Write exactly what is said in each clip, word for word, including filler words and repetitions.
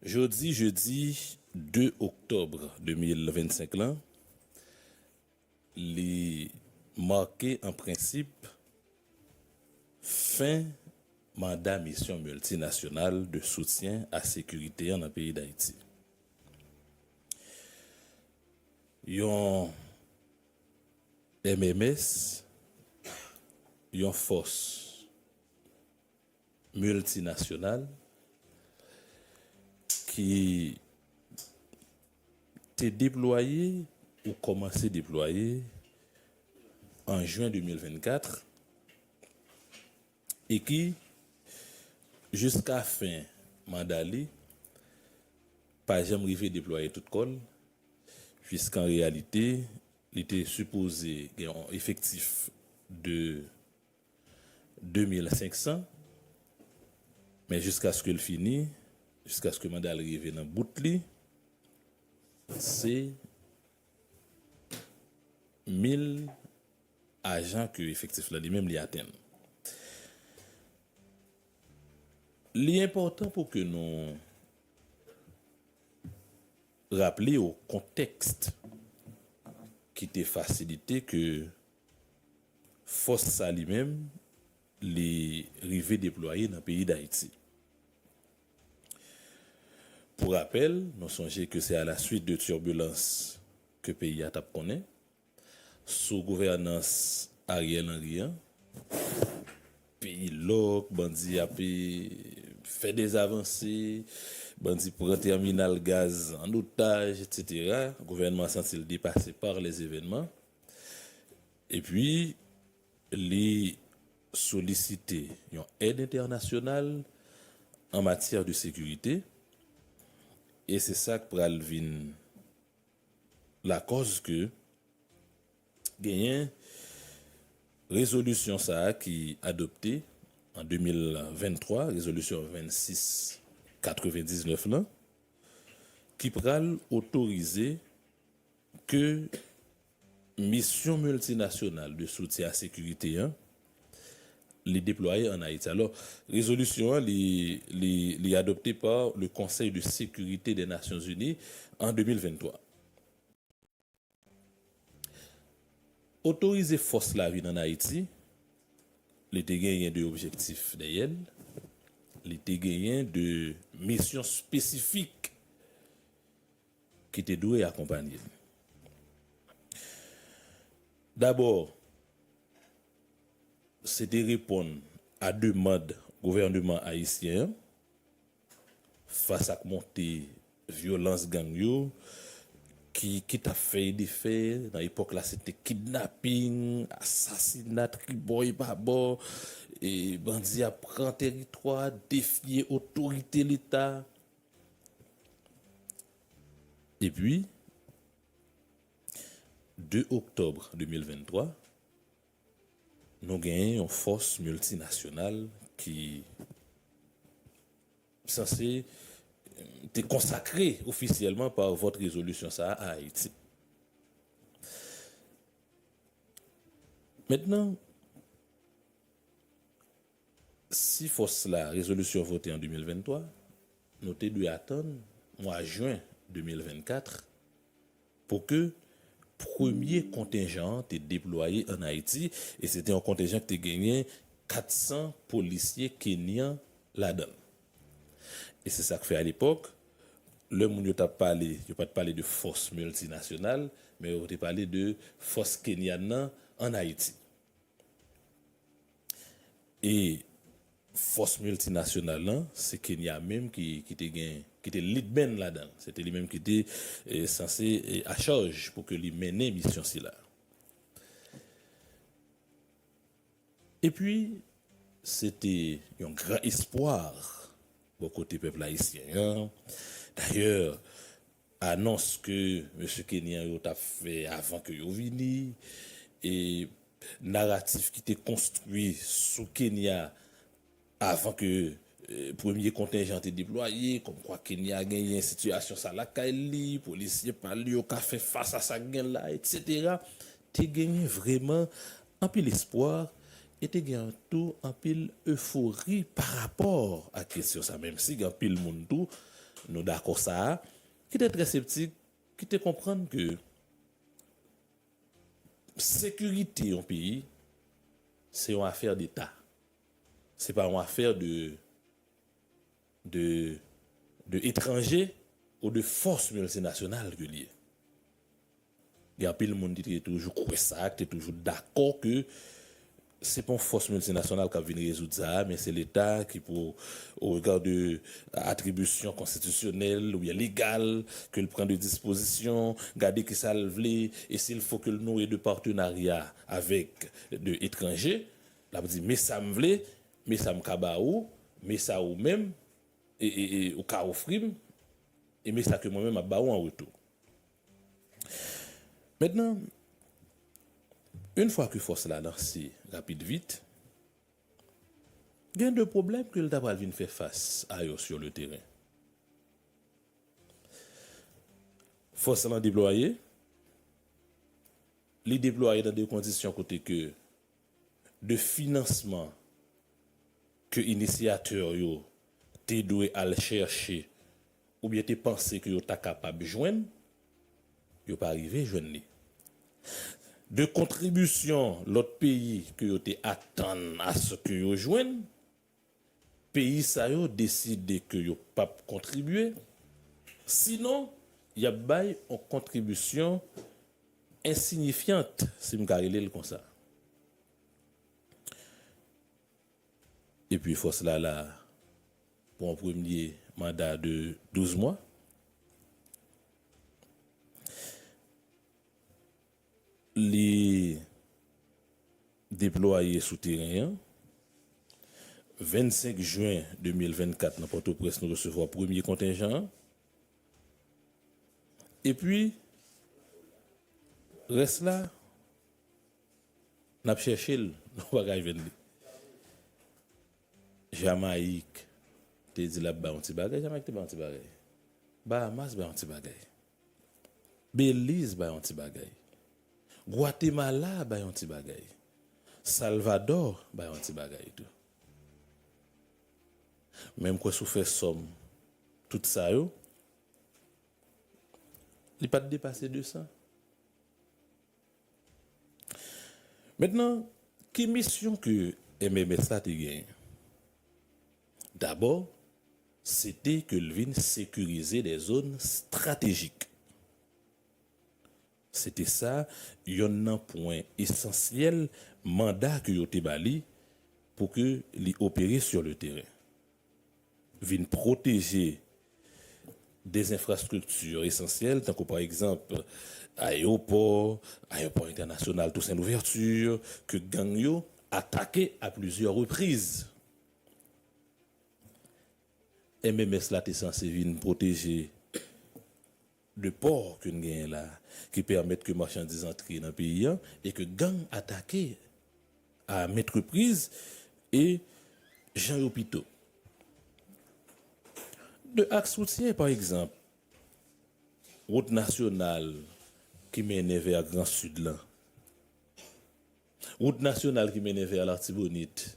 Jodi, jedi de oktòb de mil vennsenk lan, li make an prensip fen manda misyon miltinasyonal de soutyen a sekirite an nan peyi Dayiti. Yon M M S, yon fòs miltinasyonal ki te deplwaye ou kòmanse deplwaye an jen de mil vennkat e ki, jiska fen manda li, pa janm rive deplwaye tout kò l, puiske an reyalite, li te sipoze gen yon efektif de de mil senk san, men jiskaske l fini, jiskaske manda l rive nan bout li, se mil ajan ke efektif la li menm li atenn. Li enpòtan pou ke nou raple w kontèks ki te fasilite ke fòs sa li menm, li rive deplwaye nan peyi Dayiti. Pou rapèl, nou sonje ke se a la suit de turbilans ke peyi a t ap konnen, sou gouvènans Ariel Henry an, peyi lòk, bandi ap, e, fè dezavanse, bandi pran tèminal gaz an otaj, etsetera. Gouvènman an santi l depase par les événements. Epi, li solisite yon èd entènasyonal an matyè de sekirite, e se sa k pral vin lakòz ke genyen rezolisyon sa a ki adopte an de mil venntwa, rezolisyon vennsis katrevendiznèf lan, ki pral otorize ke misyon miltinasyonal de soutyen a sekirite an, li deplwaye ann Ayiti. Alò, rezolisyon an, li, li, li adopte pa le Conseil de sécurité des Nations Unies an de mil venntwa. Otorize fòs la vin ann Ayiti, li te genyen de objektif dèyè l, li te genyen de misyon espesifik ki te dwe akonpanye l. Dabò, se te reponn a demann gouvènman ayisyen an fas ak monte vyolans gang yo, ki, ki t ap fè e defè. Nan epòk la, se te kidnaping, asasina tribò e babò, e bandi ap pran tèritwa, defye otorite Leta. Epi, de oktòb de mil venntwa, nou genyen yon fòs miltinasyonal ki sanse, eh, te konsakre ofisyèlman pa vòt rezolisyon sa a a Ayiti. Mentnan, si fòs la, rezolisyon vote an de mil venntwa, nou te dwe atann mwa jen de mil vennkat pou ke premye kontenjan an te deplwaye ann Ayiti, e se te yon kontenjan ki te genyen kat san polisye kenyan ladan l. E se sa k fè, alepòk, lè moun yo t ap pale, yo pa t pale de fòs miltinasyonal, men yo te pale de fòs kenyan nan ann Ayiti. E fòs miltinasyonal lan, se Kenya menm ki, ki te gen, ki te lead man ladan l. Se te li menm ki te, eh, sanse, eh, a chaj pou ke li mennen misyon sila. Epi, se te yon gran espwa bò kote pèp ayisyen an. Dayè, anons ke mesye kenyan yo t ap fè avan ke yo vini, e naratif ki te konstwi sou Kenya avan ke, eh, premye kontenjan te deplwaye, kòmkwa Kenya genyen sitiyasyon sa lakay li, polisye pa l yo ka fè fas a sa k gen la, etsetera. Te genyen vrèman anpil espwa e te gen tou anpil efori pa rapò a kesyon sa, menm si gen anpil moun tou nou dakò sa a, ki te trè septik, ki te konprann ke sekirite yon peyi, se yon afè deta. Se pa yon afè de, de, de etranje ou de fòs miltinasyonal ke li ye. Gen anpil moun ki te toujou kwè sa, ki te toujou dakò ke se pa yon fòs miltinasyonal k ap vin rezoud sa a, men se Leta ki pou, au regard de atribisyon konstitisyonèl oubyen legal, ke l pran de dispozisyon, gade kisa l vle, e si l fo ke l nouwe de patenarya avèk de etranje, l ap di, men sa m vle, men sa m ka ba ou, men sa ou menm, e, e, e, ou ka ofri m, e men sa ke mwen menm m ap ba ou an retou. Mentnan, yon fwa ke fòs la lanse rapid vit, gen de pwoblèm ke l ta pral vin fè fas a yo sur le terrain. Fòs lan deplwaye, li deplwaye nan de kondisyon kote ke de finansman ke inisyatè yo te dwe al chèche oubyen te panse ke yo ta kapab jwenn, yo pa rive jwenn li. De kontribisyon lòt peyi ke yo te atann aske yo jwenn, peyi sa yo deside ke yo p ap kontribye, sinon y ap bay yon kontribisyon ensinyifyant, si m ka rele l konsa. Epi fòs la la pou yon premye manda de douz mwa. Li deplwaye sou teren an. Vennsenk jen de mil vennkat, nan Pòtoprens, nou resevwa premye kontenjan an. Epi, rès la, n ap chèche l, nou pa ka jwenn li. Jamayik te di l ap bay yon ti bagay, Jamayik te bay yon ti bagay. Bahamas bay yon ti bagay. Beliz bay yon ti bagay. Gwatemala bay yon ti bagay. Salvadò bay yon ti bagay tou. Men m kwè si w fè sòm tout sa yo, li pa t depase de san. Mentnan, ki misyon ke M M S la te genyen? Dabò, se te ke l vin sekirize dè zòn estratejik. Se te sa, yonn nan pwen esansyèl manda ke yo te ba li pou ke li opere sur le terrain. Vin pwoteje des infrastructures essentielles, tankou pa egzanp ayewopò, ayewopò entènasyonal Toussaint Louverture, ke gang yo atake a plizyè repriz. M M S la te sanse vin pwoteje de pò ke n genyen la, ki pèmèt ke machandiz antre nan peyi an e ke gang atake a maintes reprises e jan yo pito. De aks woutye, pa egzanp, wout nasyonal ki mennen vè Gran Sid lan, wout nasyonal ki mennen vè Latibonit,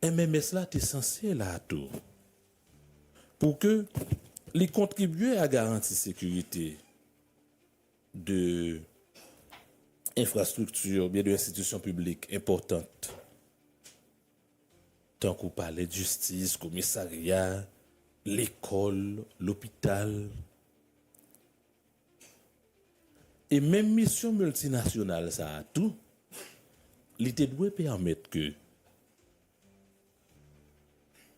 M M S la te sanse la tou pou ke li kontribye a garanti sekirite de enfrastrikti oubyen de enstitisyon piblik enpòtan, tankou palè de jistis, komisarya, lekòl, lopital. E menm misyon miltinasyonal sa a tou, li te dwe pèmèt ke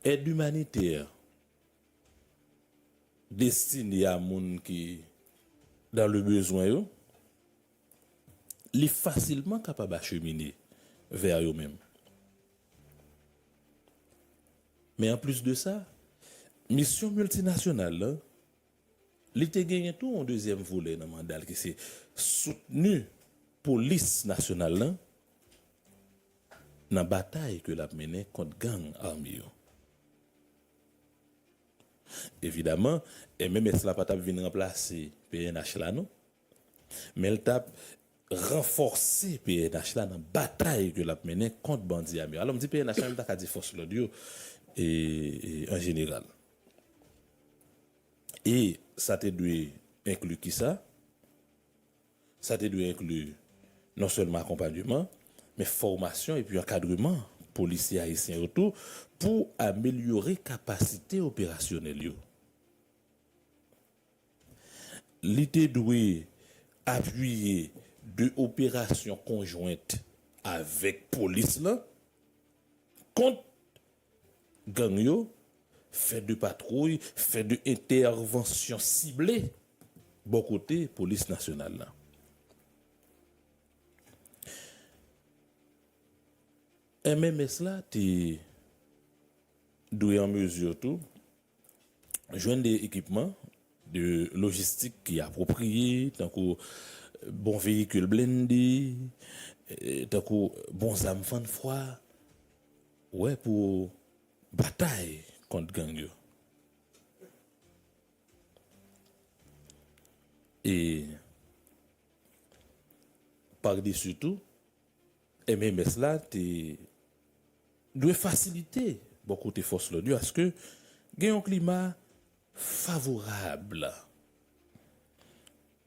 èd imanitè destine a moun ki dans le besoin yo, li fasilman kapab achemine vè yo menm. Men anplis de sa, misyon miltinasyonal lan, li te genyen tou yon dezyèm volè nan manda l ki se soutni polis nasyonal lan nan batay ke l ap mennen kont gang ame yo. Evidaman, M M S la pa t ap vin ranplase P N H la non. Men l t ap ranfòse P N H la nan batay ke l ap mennen kont bandi ame yo. Alò, m di P N H la, men m ta ka di fòs lòd yo, e, e, an jeneral. E sa te dwe enkli kisa? Sa te dwe enkli non sèlman akonpanyeman, men fòmasyon epi ankadreman polisye ayisyen yo tou pou amelyore kapasite operasyonèl yo. Li te dwe apiye de operasyon konjwent avèk polis lan kont gang yo, fè de patwouy, fè de entèvansyon sible bò kote polis nasyonal la. M M S la te dwe an mezi tou jwenn de ekipman, de lojistik ki apwopriye, tankou bon veyikil blende, eh, tankou bon zam fann fwa, wè, pou batay kont gang yo. E padesi tou, M M S la te dwe fasilite bò kote fòs lòd yo aske gen yon klima favorab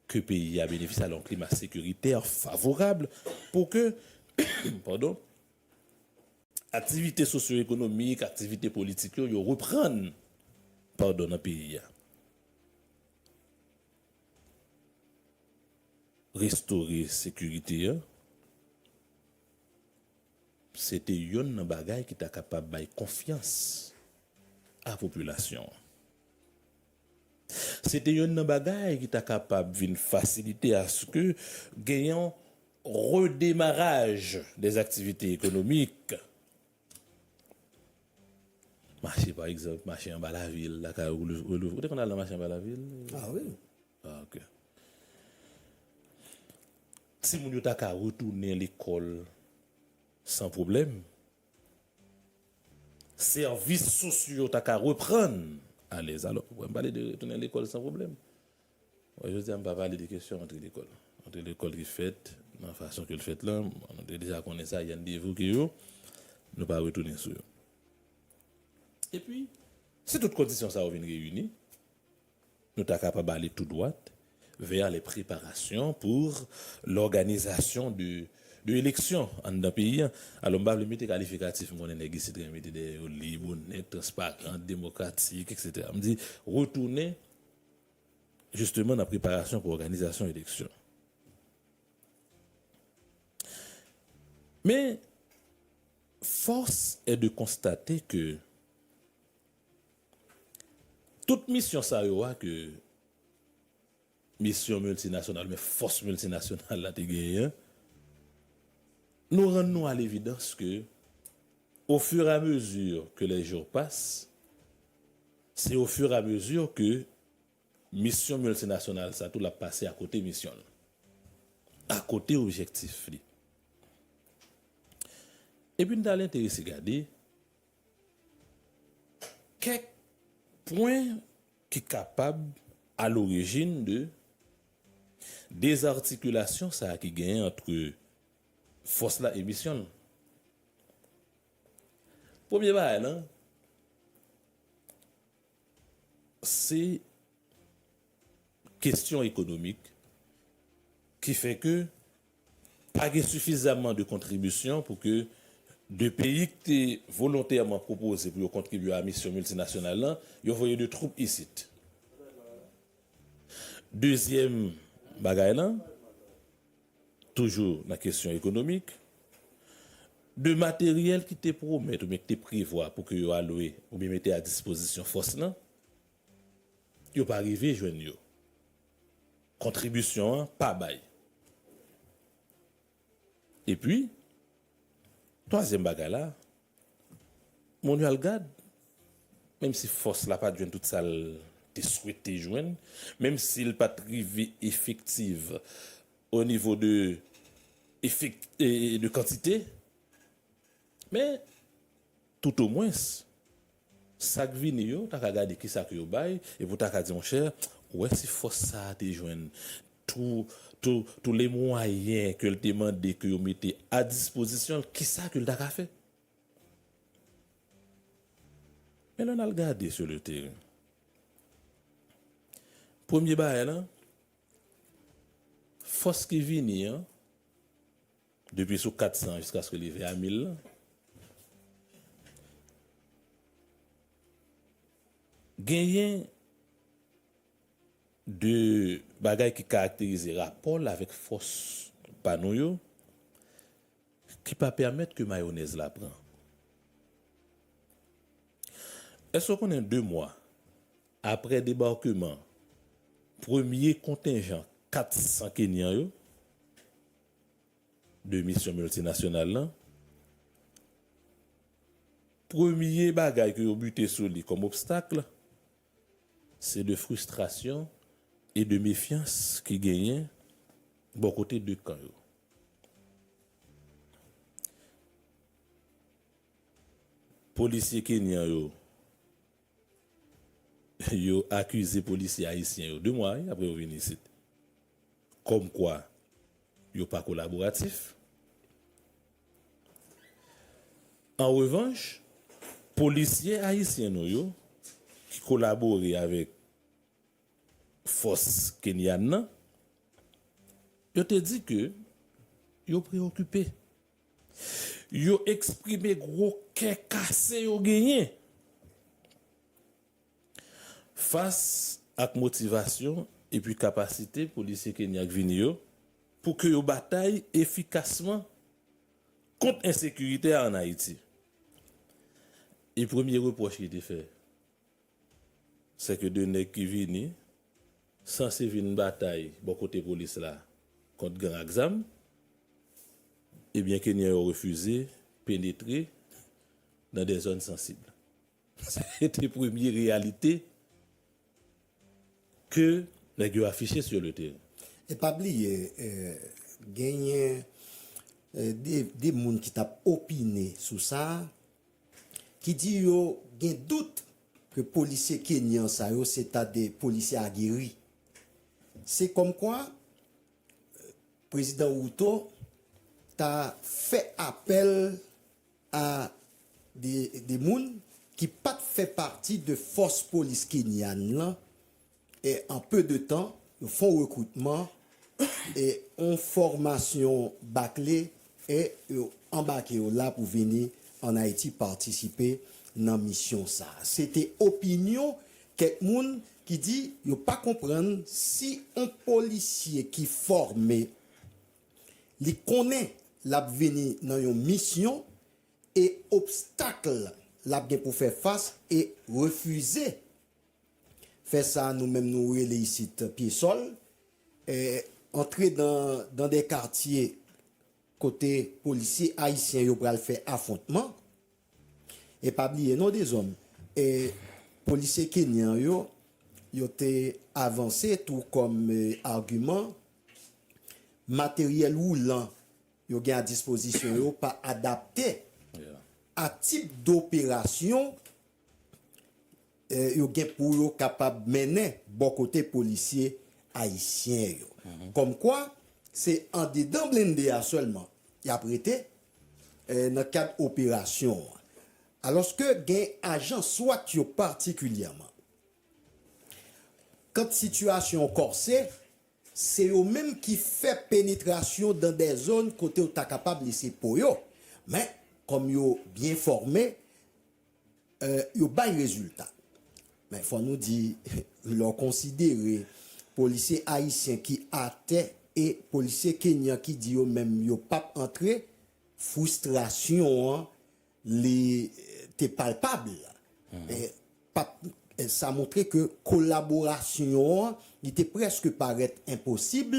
ke peyi a benefisye, alò yon klima sekiritè favorab pou ke, padon, aktivite sosyo-ekonomik, aktivite politik yo, yo reprann, padon, nan peyi a. Restore sekirite a, se te yonn nan bagay ki ta kapab bay konfyans a popilasyon an. Se te yonn nan bagay ki ta kapab vin fasilite aske gen yon redemaraj dè aktivite ekonomik. Mache, pa egzanp, mache anba lavil, la ka rele-, rele-, ou te konn al nan mache anba lavil? Ah wi. Ah, ok. Timoun yo ta ka retounen lekòl san pwoblèm. Sèvis sosyo yo ta ka reprann alèz. Alò, wè, m pale de retounen lekòl san pwoblèm. Bon, jodi a, m pa pale de kesyon rantre lekòl. Rantre lekòl ki fèt nan fason ke l fèt lan, nou te deja konnen sa, y a de vou ke yo, nou pa retounen sou yo. Epi, si tout kondisyon sa yo vin reyini, nou ta kapab ale tou dwat vers les préparations pour l'organisation de, de élections anndan peyi a. Alò, m pa vle mete kalifikatif, m konnen nèg isit renmen mete dèyè yo lib, onèt, transparan, demokratik, et cetera. M di, retounen jisteman nan preparasyon pou òganizasyon eleksyon. Men, force est de constater que tout misyon sa yo a ke misyon miltinasyonal, men fòs miltinasyonal la te genyen an, nou rann nou à l'évidence que, au fur et à mesure que les jours passent, c'est au fur et à mesure que misyon miltinasyonal sa tou l ap pase akote misyon l, akote objektif li. Epi n t al enterese gade kèk pwen ki kapab a lorijin de dezatikilasyon sa a ki genyen ant fòs la e misyon l. Premye bagay lan, se kesyon ekonomik ki fè ke pa gen sifizaman de kontribisyon pou ke de peyi ki te volontèman pwopoze pou yo kontribye a misyon miltinasyonal lan, yo voye de twoup isit. Dezyèm bagay lan, toujou nan kesyon ekonomik, de materyèl ki te pwomèt oubyen ki te prevwa pou ke yo alwe oubyen mete a dispozisyon fòs lan, yo pa rive jwenn yo. Kontribisyon an pa bay. Epi, twazyèm bagay la, Manuel Gad, menm si fòs la pa t jwenn tout sa l te swete jwenn, menm si l pa t rive efektif o nivo de efek-, e, e, de kantite, men toutomwens, sa k vini yo, ta ka gade kisa ke yo bay, epi w ta ka di, monchè, ou wè si fòs sa a te jwenn tou, tou, tou le mwayen ke l te mande ke yo mete a dispozisyon l, kisa ke l ta ka fè? Men lè n al gade sur le terrain, premye bagay la, fòs ki vini an, depi sou kat san jiskaske l rive a mil la, genyen de bagay ki karakterize rapò l avèk fòs pa nou yo, ki pa pèmèt ke mayonèz la pran. Èske w konnen de mwa apre debakman premye kontenjan kat san Kenyan yo de misyon miltinasyonal lan, premye bagay ke yo bite sou li kòm obstak, se de fristrasyon e de mefyans ki genyen bò kote de kan yo. Polisye kenyan yo, yo akize polisye ayisyen yo de mwa, wi, apre yo vin isit, kòmkwa yo pa kolaboratif. An revanch, polisye ayisyen nou yo, ki kolabore avèk fòs kenyan nan, yo te di ke yo preyokipe. Yo eksprime gwo kè kase yo genyen fas ak motivasyon epi kapasite polisye kenyan k vini yo pou ke yo batay efikasman kont ensekirite a ann Ayiti. E premye repwòch ki te fè, se ke de nèg ki vini, sanse vin batay bò kote polis la kont gang ak zam, ebyen, kenyan yo refize penetre nan de zòn sansib. Se te premye reyalite ke nèg yo afiche sur le terrain. E pa bliye, eh, genyen, eh, de, de moun ki t ap opine sou sa, ki di yo gen dout ke polisye kenyan sa yo se ta de polisye ageri. Se kòmkwa, eh, Prezidan Ruto ta fè apèl a de, de moun ki pa t fè pati de fòs polis kenyan lan, e an pe de tan, yo fè yon rekritman, e yon fòmasyon bakle, e yo anbake yo la pou vini ann Ayiti patisipe nan misyon sa a. Se te opinyon kèk moun ki di yo pa konprann si yon polisye ki fòme, li konnen l ap vini nan yon misyon, e obstak l ap gen pou fè fas e refize fè sa nou menm nou rele isit pye sòl, e antre dan, dan de katye kote polisye ayisyen yo pral fè afwontman. E pa bliye non, Dezòm, e polisye kenyan yo, yo te avanse tou kòm, e, agiman, materyèl woulan yo gen a dispozisyon yo pa adapte a tip doperasyon, eh, yo gen pou yo kapab mennen bò kote polisye ayisyen yo. Kòmkwa, se andedan blende a sèlman y ap rete, eh, nan kad operasyon an. Alòske gen ajan swat yo patikilyèman. Kan sitiyasyon an kòse, se yo menm ki fè penetrasyon dan de zòn kote yo ta kapab lese po yo. Men, kòm yo byen fòme, eh, yo bay rezilta. Men fò nou di, lè w konsidere polisye ayisyen ki atè e polisye kenyan ki di yo menm yo p ap antre, fristrasyon an, li, eh, te palpab. E, pa, e sa montre ke kolaborasyon an, li te prèske parèt enposib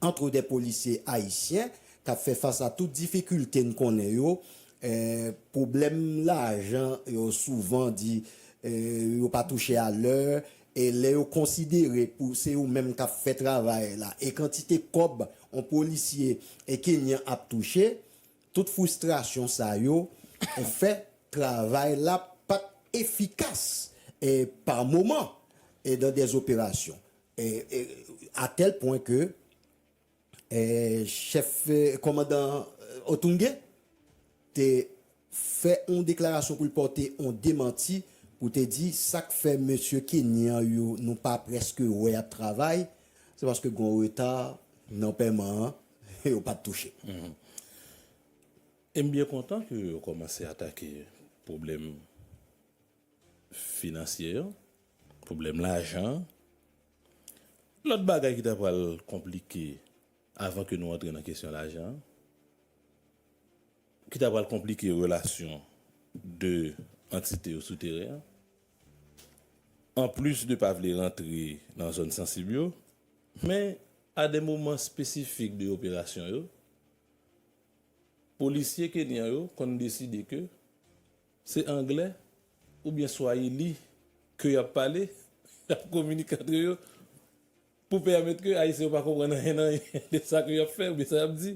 ant de polisye ayisyen k ap fè fas a tout difikilte n konnen yo, eh, pwoblèm lajan yo souvan di, eh, yo pa touche a lè, e lè yo konsidere pou se yo menm k ap fè travay la, e kantite kòb yon polisye, e kenyan ap touche, tout fristrasyon sa yo fè travay la pa t efikas, e pa moman, e dan de operasyon. E, e, a tèl pwen ke e, chèf, e, kòmandan, e, Otunge te fè yon deklarasyon pou l pòte yon demanti pou te di sa k fè mesye kenyan yo nou pa prèske wè y ap travay, se paske gen yon reta nan pèman an, yo pa t touche. E m byen kontan ke w kòmanse atake pwoblèm finansye yo, pwoblèm lajan an. Lòt bagay ki ta pral konplike avan ke nou antre nan kesyon lajan an, ki ta pral konplike relasyon de antite yo sou teren an, anplis de pa vle rantre nan zòn sansib yo, men a de moman espesifik de operasyon yo, polisye kenyan yo konn deside ke se anglè oubyen swayili ke y ap pale, y ap kominike antre yo pou pèmèt ke Ayisyen yo pa konprann anyen nan anyen de sa ke y ap fè oubyen sa y ap di.